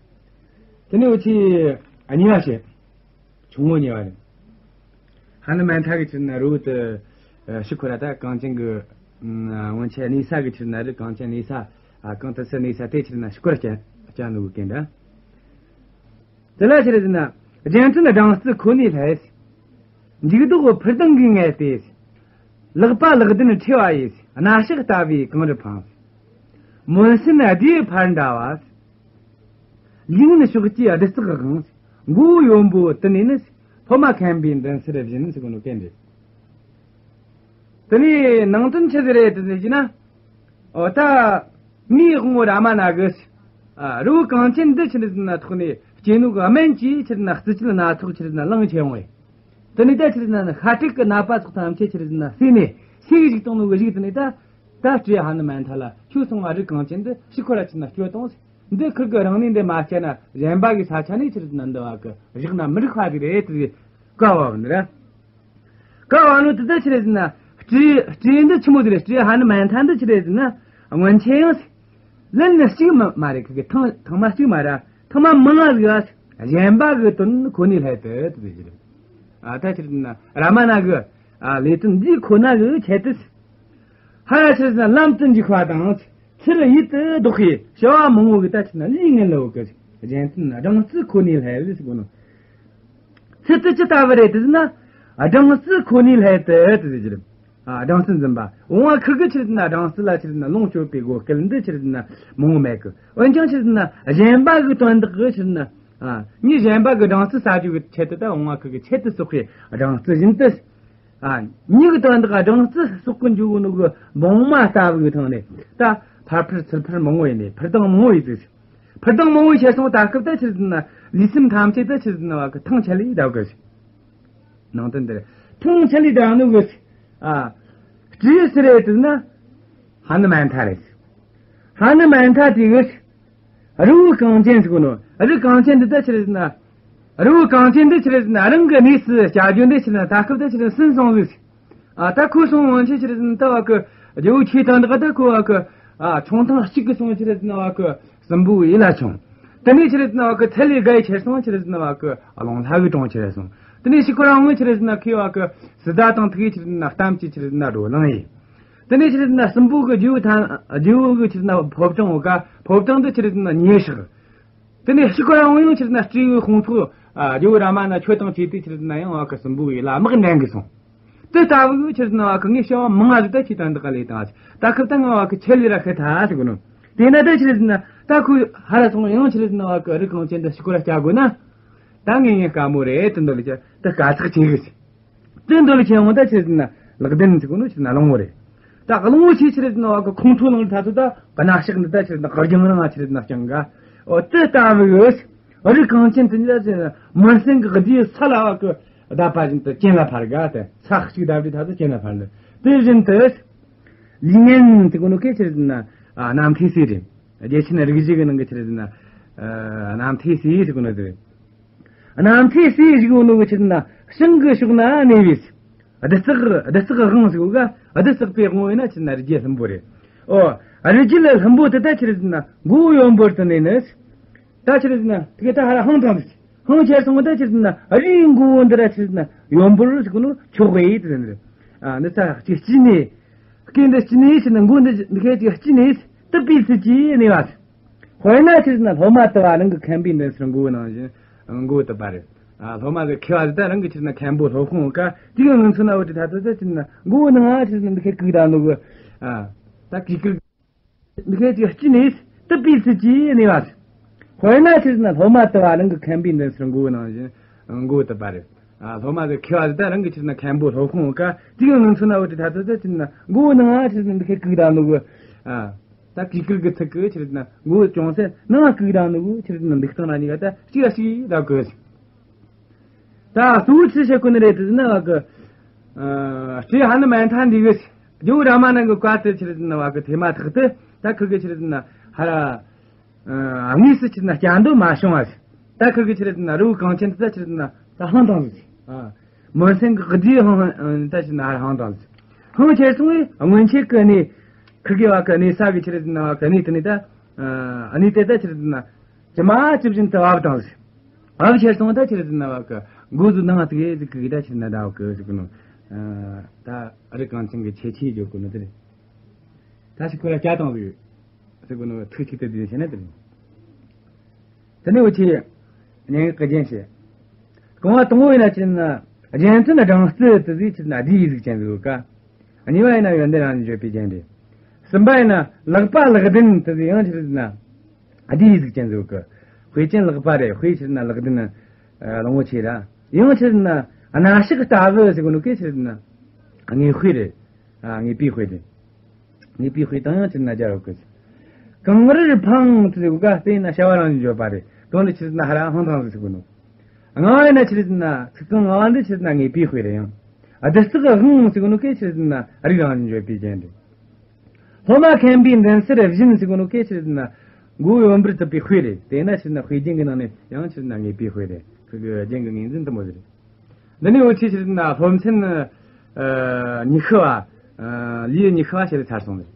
དེ་ནས་འུ་ཆོས་གཉིས་པ་བཤད། ཆུང་ངུ་གཉིས་པ་རེད། ཧ་ནུ་མན་ཐ་གི་ཆི་ཟེར་ན་རི་བོ་དེ་ཨ་ཕྱིར་འཁོར་ར་ད་གངས་ཅན་གི་ཨ་སྔོན་ཆད་གནས་ས་གི་ཆི་ཟེར་ན་རི་གངས་ཅན་གནས་ས་ཨ་གངས་ཏི་སེ་གནས་ས་དེ་ཆི་ཟེར་ན་ཕྱིར་འཁོར་ར་བསྐྱལ་བསྐྱལ་ནོ་གི་གན་འདྲ། དེ་ལ་ཆི་ཟེར་ན་རྒྱལ་མཚན་སྦྲང་རྩི་ཁོ་ནའི་སླད། འཇུག་ལྡོག་འཕུར་ལྡིང་གིས་ངལ་ཏེ། ལག་པ་ལག་ལྡན་མཁྲིས་པ་ཡིས། སྣ་ཞགས་ལྟ་བུའི་གངས་རི་འཕངས། མོན་སྲན་རྡེའུ་ཕར་འདྲ་བ། ལུས་ངན་ཕྱོགས་ཀྱི་རྡུལ་བརྩེགས་དབང་། མགོ་བོ་ཡོན་པོ་དུ་ནས་ནི། སློབ་མ་མཁན་པོའི་མདུན་སར་བཞིན་ཟེར་གོ་ནོ་གན་རེད། དེ་ནས་ནང་དོན་ཆི་ཟིག་རེད་དེ་ཟེར་གྱི་ན། འོ་ད། མིའི་དབང་བོ་རཱ་མ་ན་གི། ཨ་རི་བོ་གངས་ཅན་འདི་ཆི་ཟེར་ན་ཐོག་ནས་སྐྱེས་ནོ་གི་སྨན་གྱིས་ཆི་ཟེར་ན་རྩི་བཅུད་སྣ་ཚོགས་ཆི་ཟེར་ན་བླངས་ཆེ་འོང་བས། དེ་ནས་ད་ཆི་ཟེར་ན་ཤ་དྲེག་གི་ནད་པ་ཚོགས་ཐམས་ཅད་ཆི་ཟེར་ན་སེལ་ནས་སེལ་གི་བཅུག་བཏང་ནོ་གི་གཞུག་དེ་ནས་ད། ད་སྤྲེའུ་ཧ་ནུ་མན་ཐ་ལ་ཁྱོད་སོང་བ་རི་གངས་ཅན་འདི་ཕྱིར་འཁོར་ར་ཆི་ཟེར་ན་སྐྱོལ་བཏང་ཟིག། འདི་ཁུར་གི་རང་གནས་འདི་མ་བསྐྱལ་ན་གཞན་པ་གི་ས་ཆ་ནས་ཆི་ཟེར་ན་འདི་བ་གི་བཞག་ན་མི་རིགས་པ་ཟིག་རེད་དེ་བཀའ་བབ་ནི་ར། བཀའ་བབ་ནོ་དེ་ད་ཆི་རེད་ཟེར་ན་སྤྲེའུ་སྤྲེའུ་འདི་ཆི་མོ་ཟིག་རེད། སྤྲེའུ་ཧ་ནུ་མན་ཐ་འདི་ཆི་རེད་ཟེར་ན་སྔོན་ཆད་ཡང་ལན་ནི་གཅིག་མ་མ་རེད། ཁི་གི་ཐེངས་ཐེངས་མ་གཅིག་མ་ར་ཐེངས་མ་མང་ང་ཟིག་ག་གཞན་པ་གི་དོན་ཁོ་ནའི་སླད་དུ་དེ་ཟེར་གྱི་རེད། ཨ་ད་ཆི་རེད་ཟེར་ན་རཱ་མ་ན་གི་ཨ་ལས་དོན་འདི་ཁོ་ན་གི་ཆེད་དུ། ཧ་ཡ་ཆི་ཟེར་ན་ལམ་དུ་འཇུག་པ་དང་། ཚུར་ཡིད་དུ་ལྡོག་པའི་བྱ་བ་མང་བོ་གི་ད་ཆི་ཟེར་ན་ལུས་ངན་ལ་བོ་གི་རྒྱལ་མཚན་སྦྲང་རྩི་ཁོ་ནའི་སླད་ཟེར་གོ་ནོ། ཚུལ་དུ་ཅི་ལྟ་བུ་རེད་དེ་ཟེར་ན། སྦྲང་རྩི་ཁོ་ནའི་སླད་དུ་དེ་ཟེར་གྱི་རེད། ཨ་སྦྲང་རྩི་འཛིན་པ། འོང་བ་ཁུར་གི་ཆི་ཟེར་ན་སྦྲང་རྩི་ལ་ཆི་ཟེར་ན་ལོངས་སྤྱོད་པའི་གོ་སྐལ་འདི་ཆི་ཟེར་ན་མང་བོ་མེད་གི། འོན་ཀྱང་ཆི་ཟེར་ན་གཞན་པ་གི་དོན་དག་གི་ཆི་ཟེར་ན། ཨ་མྱི་གཞན་པ་གི་སྦྲང་རྩི་ཟ་རྒྱུ་གི་ཆེད་དུ་ད་འོང་བ་ཁུར་གི་ཆེད་དུ་གསོག་པའི་སྦྲང་རྩི་བཞིན་དུ། ཨ། མྱི་གི་དོན་དག་སྦྲང་རྩི་གསོག་གི་འཇུག་ནོ་གི་བོང་མ་ལྟ་བུའི་ཐང་ནས་ད་ཕར་འཕུར་ཚུར་འཕུར་མང་བོ་ཡིན་ནས་འཕུར་ལྡིང་མང་བོ་ཡིན་ཟིག། འཕུར་ལྡིང་མང་བོ་བྱས་སོང་ད་སྐབས་ད་ཆི་ཟེར་ན་ལུས་སེམས་ཐམས་ཅད་ད་ཆི་ཟེར་ན་བ་གི་ཐང་ཆད་ལས་བསྡད་གི་ཟིག། ནང་དོན་འདིར་ཐང་ཆད་ལས་བསྡད་ནོ་གི་ཟིག། ཨ། སྤྲེའུ་སུ་རེད་ཟེར་ན་ཧ་ནུ་མན་ཐ་རེད་ཟིག། ཧ་ནུ་མན་ཐ་དེ་གི་ཟིག། རི་བོ་གངས་ཅན་ཟེར་གོ་ནོ། རི་གངས་ཅན་འདི་ད་ཆི་རེད་ཟེར་ན། རི་བོ་གངས་ཅན་འདི་ཆི་རེད་ཟེར་ན་རང་གི་གནས་སུ་བསྐྱལ་རྒྱུ་འདི་ཆི་རེད་ཟེར་ན་ད་སྐབས་ད་ཆི་རེད་སུན་སོང་ཟིག། ཨ་ད་ཁོ་སོང་བ་ཆི་ཆི་རེད་ཟེར་ན་ད་བ་གི་རྒྱལ་པོ་ཁྱེད་དང་འདི་ག་ད་ཁོ་བ་གི་ཨ་ཆུང་ཐང་གཅིག་གི་སོང་ཆི་རེད་ཟེར་ན་བ་གི་སྲིན་པོ་ཡིད་ལ་ཆུང་། དེ་ནས་ཆི་རེད་ཟེར་ན་བ་གི་ཚེ་ལས་བརྒལ་ཁྱེར་སོང་ཆི་རེད་ཟེར་ན་བ་གི་རླུང་ལྷ་གི་གྲོང་ཁྱེར་སོང་། དེ་ནས་ཕྱིར་འཁོར་རང་ངོ་ཆི་རེད་ཟེར་ན་ཁོས་བ་གི་སི་ཏཱ་དང་ཐུག་ཡི་ཆི་རེད་ཟེར་ན་གཏམ་གྱི་ཆི་རེད་ཟེར་ན་བགྲོ་གླེང་ཡིན། དེ་ནས་ཆི་རེད་ཟེར་ན་སྲིན་པོ་གི་རྒྱལ་པོ་ཐ་རྒྱལ་པོ་གི་ཆི་རེད་ཟེར་ན་ཕོ་བྲང་བ་ག་ཕོ་བྲང་དུ་ཆི་རེད་ཟེར་ན་ཉེ་ཧྲག། དེ་ནས་ཕྱིར་འཁོར་རང་ཡང་ཆི་རེད་ཟེར་ན་སྤྲེའུའི་དཔུང་ཚོགས་ཨ་རྒྱལ་པོ་རཱ་མ་ན་ཁྱོད་དང་བཅས་ཏེ་ཆི་རེད་ཟེར་ན་ཡང་བ་གི་སྲིན་པོ་ཡིད་ལ་དམག་འདྲེན་གི་སོང་། དེ་ལྟ་བུ་ཆི་རེད་ཟེར་ན་བ་གི་ངས་བྱ་བ་མང་ང་ཟིག་ད་ཁྱེད་དང་འདི་ག་ལས་དང་ད་ཁབ་ད་ང་བ་གི་ཆེད་ལས་ར་ཤི་ཐལ་ཟེར་གོ་ནོ། དེ་ན་ད་ཆི་རེད་ཟེར་ན་ད་ཁོས་ཧ་ར་སོང་ཡང་ཆི་རེད་ཟེར་ན་བ་གི་རི་གངས་ཅན་དུ་ཕྱིར་འཁོར་ར་བསྐྱལ་དགོས་ན། ད་ངས་ངས་དཀའ་མོ་རེད་དེ་འདོད་ལ་ཀྱ་ད་དཀའ་ཚེགས་ཆེ་གི་ཟིག། དེ་འདོད་ལ་ཁྱེད་འོང་ད་ཆི་ཟེར་ན་ལག་ལྡན་ཟེར་གོ་ནོ་ཆི་ཟེར་ན་བླང་བོ་རེད། ད་གླང་པོ་ཆེ་ཆི་རེད་ཟེར་ན་བ་གི་ཁོང་ཁྲོ་ལངས་ད་ཚོ་ད་གནའ་ཤག་འདི་ད་ཆི་རེད་ཟེར་ན་རྒྱང་རིང་ང་ཆི་རེད་ཟེར་ན་རྐྱང་ག། འོ་དེ་ལྟ་བུ་གི་རི་གངས་ཅན་དེ་ཉིད་ལ་ཟེར་ན་མུན་སེལ་གི་རྡུལ་ས་ལ་བ་གི་བརྡབས་པ་བཞིན་དུ་གྱེན་ལ་འཕར་ག། དེ་ས་གཅིག་བརྡབས་དུས་ད་ཚོ་གྱེན་ལ་འཕར་ལ། དེ་བཞིན་དུ་ལུས་ངན་དེ་གོ་ནོ་གི་ཆི་རེད་ཟེར་ན་ཨ་རྣམ་ཐོས་སྲས་རེད། རྒྱལ་ཆེན་རིགས་བཞི་གི་ནང་གི་ཆི་རེད་ཟེར་ན་ཨ་རྣམ་ཐོས་སྲས་ཟེར་གོ་ནོ་དེ་རེད། རྣམ་ཐོས་སྲས་ཟེར་གོ་ནོ་གི་ཆི་རེད་ཟེར་ན་བྱང་གི་ཕྱོགས་ན་གནས་པའི་རྡུལ་བརྩེགས་རྡུལ་བརྩེགས་དབང་ཟེར་གོ་ག། རྡུལ་བརྩེགས་པའི་དབང་བོ་ཡིན་ན་ཆི་རེད་ཟེར་ན་རི་རྒྱལ་ལྷུན་པོ་རེད། ཨོ། རི་རྒྱལ་ལྷུན་པོ་དེ་ད་ཆི་རེད་ཟེར་ན་མགོ་བོ་ཡོན་པོར་དུ་གནས་ནས། ད་ཆི་རེད་ཟེར་ན་དེ་ག་ད་ཧ་ར་ཧང་དང་ཟིག་ཧང་ཁྱེར་སོང་བ་ད་ཆི་རེད་ཟེར་ན་རིའི་མགོ་བོ་འདི་ར་ཆི་རེད་ཟེར་ན་ཡོན་པོར་ཟེར་གོ་ནོ་ཆོག་གི་ཡིན་དེ་ཟེར་ནི་རེད། ཨ་འདི་ཚ་གཅིག་སྐྱིད་ནས། སྐད་འདི་སྐྱིད་ནས་ཆི་རེད་ཟེར་ན་མགོ་འདི་འདི་ག་གཅིག་སྐྱིད་ནས་དུད་པའི་ཚུལ་གྱིས་གནས་པ། དཔེར་ན་ཆི་རེད་ཟེར་ན་སློབ་མ་དུ་བ་རང་གི་མཁན་པོའི་མདུན་སར་མགོ་བོ་ནང་བཞིན་མགོ་བོ་དུད་པ་རེད། ཨ་སློབ་མ་གི་མཁས་པ་དེ་ད་རང་གི་ཆི་རེད་ཟེར་ན་མཁན་པོ་སློབ་དཔོན་ག་དེ་གི་ངང་ཚུལ་ན་བུ་དེ་ད་ད་ད་ཆི་རེད་ཟེར་ན་མགོ་བོ་ནང་ང་ཆི་རེད་ཟེར་ན་འདི་ག་གུག་བཏང་ནོ་གི། ཨ་ད་གུས་བཀུར། འདི་ག་ཅིག་སྐྱིད་ནས་དུད་པའི་ཚུལ་གྱིས་གནས་པ། དཔེར་ན་ཆི་རེད་ཟེར་ན་སློབ་མ་དུ་བ་རང་གི་མཁན་པོའི་མདུན་སར་མགོ་བོ་ནང་བཞིན་མགོ་བོ་དུད་པ་རེད། ཨ་སློབ་མ་གི་མཁས་པ་དེ་ད་རང་གི་ཆི་རེད་ཟེར་ན་མཁན་པོ་སློབ་དཔོན་ག་དེ་གི་ངང་ཚུལ་ན་བུ་དེ་ད་ད་ད་ཆི་རེད་ཟེར་ན་མགོ་བོ་ནང་ང་ཆི་རེད་ཟེར་ན་འདི་ག་གུག་བཏང་ནོ་གི། ཨ་ད་གུས་བཀུར་གི་ཚུལ་གྱིས་ཆི་རེད་ཟེར་ན་མགོ་བོ་ཅུང་ཟད་ནང་ང་གུག་བཏང་ནོ་གི་ཆི་རེད་ཟེར་ན་འདུག་སྟངས་ར་གཉིས་ཀ་ད་གཅིག་ལ་གཅིག་ལབ་གི། ད་གཙོ་བོ་ཆི་བཤད་གོ་ནི་རེད་དེ་ཟེར་ན་བ་གི། ཨ་སྤྲེའུ་ཧ་ནུ་མན་ཐ་འདི་གི་རྒྱལ་བོ་རཱ་མ་ན་གི་བཀའ་དེ་ཆི་རེད་ཟེར་ན་བ་གི་དེ་མ་ཐག་ཏུ་ད་ཁུར་གི་ཆི་རེད་ཟེར་ན་ཧ་ར། ཨ་དངོས་སུ་ཆི་རེད་ཟེར་ན་སྐྱབས་འགྲོ་མ་བྱུང་བ། ད་ཁུར་གི་ཆི་རེད་ཟེར་ན་རི་བོ་གངས་ཅན་དེ་ད་ཆི་རེད་ཟེར་ན་ད་ལྷུང་བཏང་ཟིག་ཨ་མུན་སེལ་གི་རྡུལ་ཧང་ད་ཆི་རེད་ཟེར་ན་ཧ་ར་ཧང་བཏང་ཟིག་ཧང་ཁྱེར་སོང་བས་སྔོན་ཆད་གི་གནས། ཁུར་གི་བ་གི་གནས་ས་གི་ཆི་རེད་ཟེར་ན་བ་གི་གནས་དེ་ནས་ད། ཨ་གནས་དེ་ད་ཆི་རེད་ཟེར་ན། ཇི་མ་ཇི་བཞིན་དུ་བབས་བཏང་ཟིག་བབས་ཁྱེར་སོང་ད་ཆི་རེད་ཟེར་ན་བ་གི་མགོ་ཟུག་ནང་ཙིག་ཙིག་གི་ད་ཆི་རེད་ཟེར་ན་ད་བ་གི་ཟེར་གི་ནོ། ཨ་ད་རི་གངས་ཅན་གི་ཆེ་ཆེ་བརྗོད་གི་ནོ་དེ་རེད། ད་ཞིག་ཁོ་ལ་སྐྱབས་བཏང་ཟིག་ཟེར་གི་ནོ་ཐུགས་གཅིག་ཏུ་བསྡུས་བྱས་ན་དེ་རེད། དེ་ནས་འུ་ཆེ་སྙན་ངག་གི་རྒྱན་བཤད། རྐང་བ་དང་པོ་ཡིན་ན་ཆི་རེད་ཟེར་ན་རྒྱལ་མཚན་སྦྲང་རྩི་དེ་ཟིག་ཆི་རེད་ཟེར་ན་བསྡུས་པའི་གཟུགས་ཅན་ཟིག་ཡོད་ཀ། གཉིས་པ་ཡིན་ན་ཡོན་ཏན་རང་བཞིན་བརྗོད་པའི་རྒྱན་རེད། གསུམ་པ་ཡིན་ན་ལག་པ་ལག་ལྡན་དེ་ཟིག་ཡང་ཆི་རེད་ཟེར་ན་བསྡུས་པའི་གཟུགས་ཅན་ཟིག་ཡོད་ཀ། དཔེ་ཅན་ལག་པ་རེད། དཔེ་ཆི་རེད་ཟེར་ན་ལག་ལྡན་ཨ་གླང་པོ་ཆེ་ར། ཡང་ཆི་རེད་ཟེར་ན་སྣ་ཞགས་ལྟ་བུ་ཟེར་གོ་ནོ་གི་ཆི་རེད་ཟེར་ན་དངོས་དཔེ་རེད། ཨ་དངོས་པོའི་དཔེ་རེད། དངོས་པོའི་དཔེ་དང་ཡང་ཆི་རེད་ཟེར་ན་སྦྱར་ཡོད་གི། གངས་རིར་འཕངས་དེ་ཟེར་གོ་ག་དེ་ཡིན་ན་བྱ་བ་རང་བཞིན་བརྗོད་པ་རེད། གང་དུ་ཆི་རེད་ཟེར་ན་ཧ་ར་ཧང་ཐང་ཟིག་ཟེར་གོ་ནོ། ལྔ་བ་ཡིན་ན་ཆི་རེད་ཟེར་ན་ཚིག་རྐང་ལྔ་བ་འདི་ཆི་རེད་ཟེར་ན་དངོས་པོའི་དཔེ་རེད། ཡང་རྡུལ་བརྩེགས་དབང་ཟེར་གོ་ནོ་གི་ཆི་རེད་ཟེར་ན་རིགས་རང་བཞིན་བརྗོད་པའི་རྒྱན་རེད། སློབ་མ་མཁན་པོའི་མདུན་སར་བཞིན་ཟེར་གོ་ནོ་གི་ཆི་རེད་ཟེར་ན་མགོ་ཡོན་པོར་དུད་པའི་དཔེ་རེད། དེ་ན་ཆི་རེད་ཟེར་ན་དཔེ་རྒྱན་གི་ནང་ནས་ཡང་ཆི་རེད་ཟེར་ན་དངོས་པོའི་དཔེ་རེད། ཁུར་གི་རྒྱན་གི་ངོས་འཛིན་དེ་མོ་ཟིག་རེད། འདི་ནས་འུ་ཆེ་ཆི་རེད་ཟེར་ན་སློབ་ཚན་ཨ་ཉི་ཤུ་བ། ཨ་ལེའུ་ཉི་ཤུ་བ་ཞིག་ཚར་སོང་ཟིག་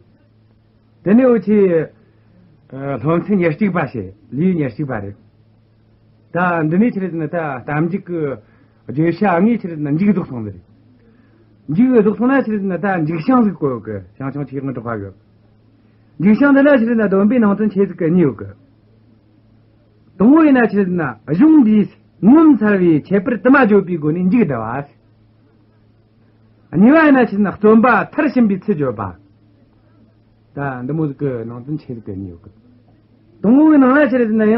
དེ་ནས་འུ་ཆེ་ཨ་སློབ་ཚན་ཉེར་གཅིག་པ་བྱས། ལེའུ་ཉེར་གཅིག་པ་རེད། ད་འདི་ནས་ཆི་རེད་ཟེར་ན་ད་གཏམ་རྒྱུད་ཀྱི་བརྗོད་བྱ་དངོས་ཆི་རེད་ཟེར་ན་མཇུག་རྫོགས་སོང་ཟིག་མཇུག་རྫོགས་སོང་ན་ཆི་རེད་ཟེར་ན་ད་མཇུག་བྱང་ཟིག་བཀོད་ཡོད་གི། ཞང་ཞུང་ཆོས་དབང་གྲགས་པ་གི། མཇུག་བྱང་འདི་ལ་ཆི་རེད་ཟེར་ན་སྡོམ་པའི་ནང་དོན་ཆེ་ཟིག་གི་གཉིས་ཡོད་གི། དང་པོ་ཡིན་ན་ཆི་རེད་ཟེར་ན་གཞུང་འདིས་ངོ་མཚར་བའི་ཁྱད་པར་དུ་མ་བརྗོད་པའི་སྒོ་ནས་མཇུག་བསྡུ་བ། གཉིས་པ་ཡིན་ན་ཆི་རེད་ཟེར་ན་རྩོམ་པ་མཐར་ཕྱིན་པའི་ཚུལ་བརྗོད་པ། ད་འདི་མོ་ཟིག་གི་ནང་དོན་ཆེ་ཟིག་གི་གཉིས་ཡོད་གི། དང་པོའི་ནང་ལ་ཆི་རེད་ཟེར་ན་ཡང་།